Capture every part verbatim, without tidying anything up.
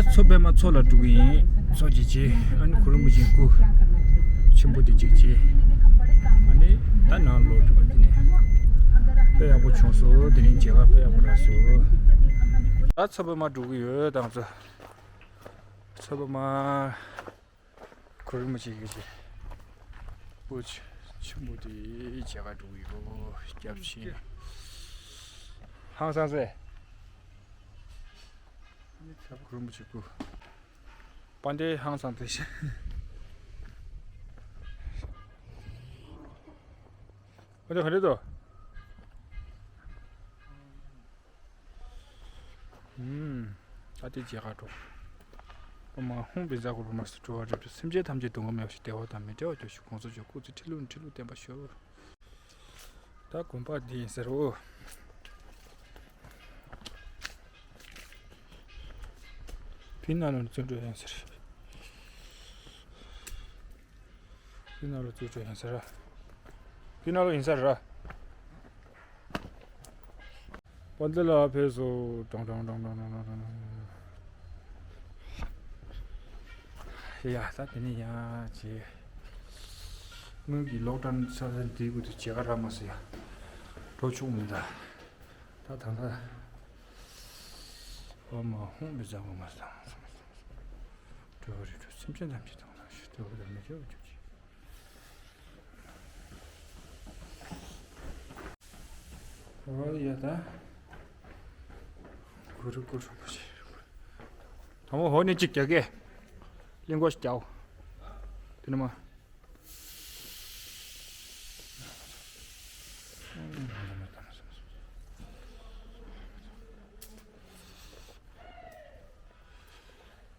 མཚོ་པདྨ་མཚོ་ལ་འགྲོ་གི་ཡིན། མཚོ་གཅིག་བྱས། ཨ་ནི་གུ་རུ་རིན་པོ་ཆེའི་སྐུ་ཆེན་པོ་དེ་གཅིག་བྱས། ཨ་ནི་ད་ནང་ལོག་འགྲོ་གི་ཡིན། དེ་ནས་དཔེ་ཡག་པོ་བྱུང་སོང་། དེ་རིང་མཇལ་ཁ་དཔེ་ཡག་པོ་རག་སོང་། ད་མཚོ་པདྨ་འགྲོ་གི་ཡོད། ད་ང་ཚོ་མཚོ་པདྨ། གུ་རུ་རིན་པོ་ཆེ་གི་ཅིག་སྐུ་ཆེན་པོ་དེ་མཇལ་ཁ་འགྲོ་གི་ཡོད། སྐྱབས་ཆེན་ཧང་སང་ཟེར། གུ་རུ་རིན་པོ་ཆེ་སྐུ། དཔལ་ལྡན་ཧང་སང་དེ་བཞིན། ཨོ་དེ་ག་རེ་དོ། ཨུམ། ཨ་ཏི་མཇལ་ཁ་འགྲོ། ཨོཾ་ཨཱཿཧཱུྃ་བཛྲ་གུ་རུ་པདྨ་སིདྡྷི་ཊཱིཀ་ཁྲཱིཿ། སེམས་ཅན་ཐམས་ཅད་སྡུག་བསྔལ་མེད་པར་ཤོག། བདེ་བ་དང་མི་འབྲལ་བར་གྱུར་ཅིག། དགོངས་རྫོགས་ཆོས་སྐུ་ཚེ་ཁྲི་ལོ་ནས་ཁྲི་ལོ་བརྟན་པར་ཤོག། ད་དགོན་པ་འདི་ཡིན་ཟེར་རོ། ཕི་ན་ལོ་ནས་བཙུན་གྲོལ་ཡིན་ཟེར། ཕི་ན་ལོ་བཙུན་གྲོལ་ཡིན་ཟེར་ར། ཕི་ན་ལོ་ཡིན་ཟེར་ར། པ་འདི་ལ་ཕེབས་སོ། ཀྲང་ཀྲང་། ཡ་ད་དེ་ནས་ཡང་ཅིག་སྔོན་གྱི་གློག་ཀྲམ་ས་ས་འདིའི་སྐུ་དེ་མཇལ་ཁ་རག་མ་སོང་ཡ། འགྲོ་ཆོག་མི་འདུག་ད་ད་ད། ཨོཾ་ཨཱཿཧཱུྃ་བཛྲ་གུ་རུ་པདྨ་སིདྡྷི་ཊཱིཀ་ཁྲཱིཿ། འགྲོ་བ་རིགས་དྲུག་སེམས་ཅན་ཐམས་ཅད་དོན་དུ་ཤོག། འགྲོ་བ་དང་མི་འབྲལ་བར་གྱུར་ཅིག། ཨོ་ཡ་ད། གུ་རུ་གུ་རུ་གུ་རུ། དང་པོ་འོ་ནི་གཅིག་རྒྱག་གེ། གླིང་སྐོར་ཞིག་རྒྱག། དེ་ནས་མ།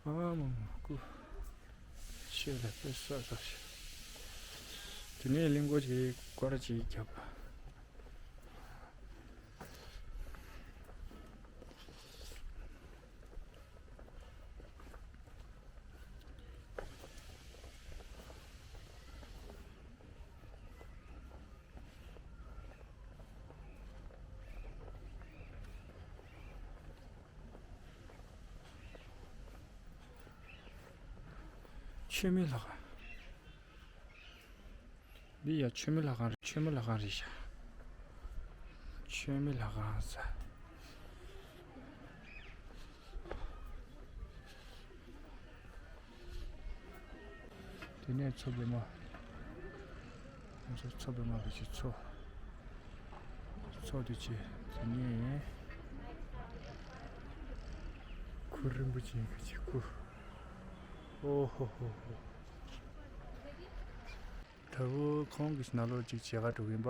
ཨ་མ་མ་སྐུ། ཤེས་ལ་དཔེ་ས་ས་ཤེས། དེ་ནས་གླིང་སྐོར་གྱི་སྐོར་གྱི་རྒྱབ། མཆོད་མེ་ལྷ་ཁང་། འདི་ཡ་མཆོད་མེ་ལྷ་ཁང་རེད། མཆོད་མེ་ལྷ་ཁང་རེད་ཤག་མཆོད་མེ་ལྷ་ཁང་ཟེར། དེ་ནས་མཚོ་པདྨ། ང་ཚོ་མཚོ་པདྨ་གི་ཅིག་མཚོ། མཚོ་དེ་ཅིག་དེ་ནས་གུ་རུ་རིན་པོ་ཆེ་གི་ཅིག་སྐུ། ཨོ་ཧོ་ཧོ་ཧོ། ད་བུ་ཁོང་གི་ནང་ལོགས་ཅིག་མཇལ་ཁ་འགྲོ་གི་ཡིན་པ།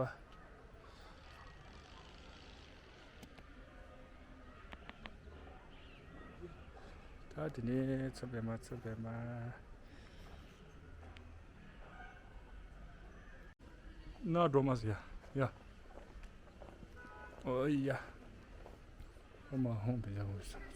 ད་དེ་ནས་མཚོ་པདྨ། མཚོ་པདྨ། ན་འགྲོ་མ་ཟེར་ཡ། ཡ། ཨོ་ཡ། ཨོཾ་ཨཱཿཧཱུྃ་བཛྲ་གུ་རུ།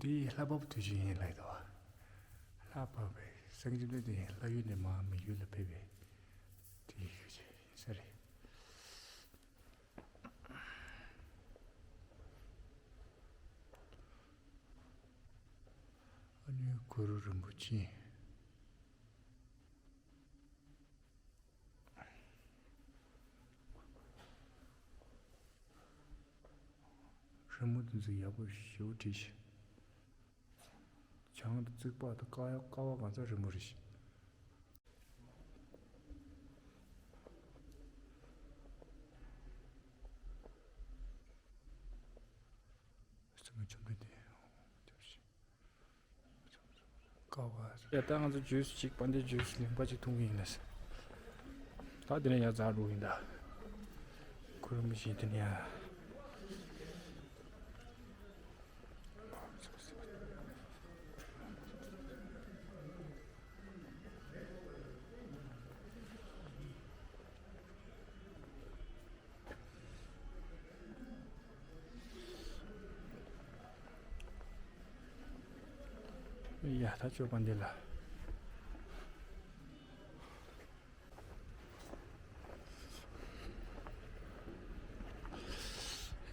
དེ་ལྷ་བབས་དུས་ཆེན་ཡིན་ལབ་འདུག་བ། ལྷ་བབས་པའི་སངས་རྒྱས་བསྟན་འཛིན་ལྷ་ཡུལ་ནས་མར་མི་ཡུལ་ལ་ཕེབས་པའི་དེ་ཡིན་ས་རེད། ཨ་ནི་གུ་རུ་རིན་པོ་ཆེ། རི་མོ་དེ་ཚོ་ཡག་པོ་ཞེ་པོ་བྲིས་ཤག་བྱང་དུ་རྩིག་པ་དང་ཀ་ཀ་བ་གང་ཚང་རི་མོ་རེད་ཤག་རྩིག་པ་ཆུང་དུ་དེ། ཀ་བ། ཡ་ད་ང་ཚོ་ཇུས་ཅིག་པན་དེ་ཇུས་ལིང་པ་ཅིག་འཐུང་གི་ཡིན་ལ། ད་དེ་ནས་ཡར་འཛེགས་འགྲོ་ཡིན་ད། ཁུ་རུ་མི་ཤེས་དེ་ནས་ཡར། ཡ་ད་ཅོ་པན་དེ་ལ།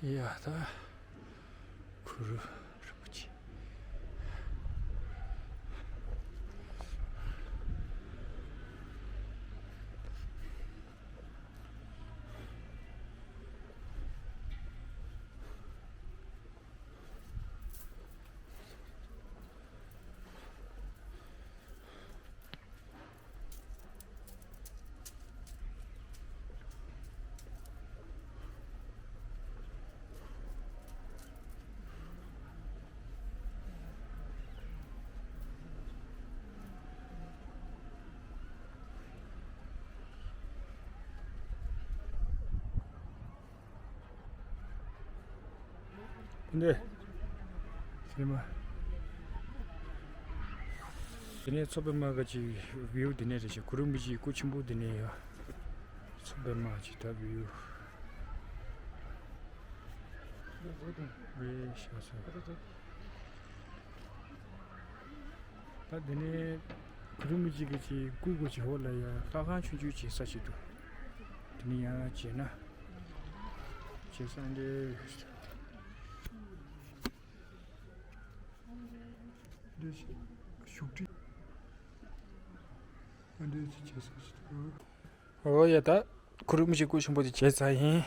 ཡ་ད་གུ་རུ་རིན་པོ་ཆེ། འདི། ཤི་མ། དེ་ནས་མཚོ་པདྨ་གི་ཅིག་བིའུ་དེ་ནས་རེད་ཤག་གུ་རུ་མི་ཅིག་སྐུ་ཆེན་པོ་དེ་ནས་ཡོད། མཚོ་པདྨ་ཅིག་ད་བིའུ། རེད་ཤག་སོང་། ད་དེ་ནས་གུ་རུ་མི་ཅིག་གི་ཅིག་སྐུ་སྐུ་ཅིག་འོག་ལ་ཡ་ལྷ་ཁང་ཆུང་ཆུང་ཅིག་ས་ཞིག་འདུག་དེ་ནས་ཡང་བྱས་ན། བྱས་ས་འདི། འདི་བཞུགས་ཁྲི། འདི་བྱས་ས་ཞིག་འདུག་འོ་ཡ་ད་གུ་རུ་མི་ཅིག་སྐུ་ཆེན་པོ་དེ་བྱས་ས་ཡིན།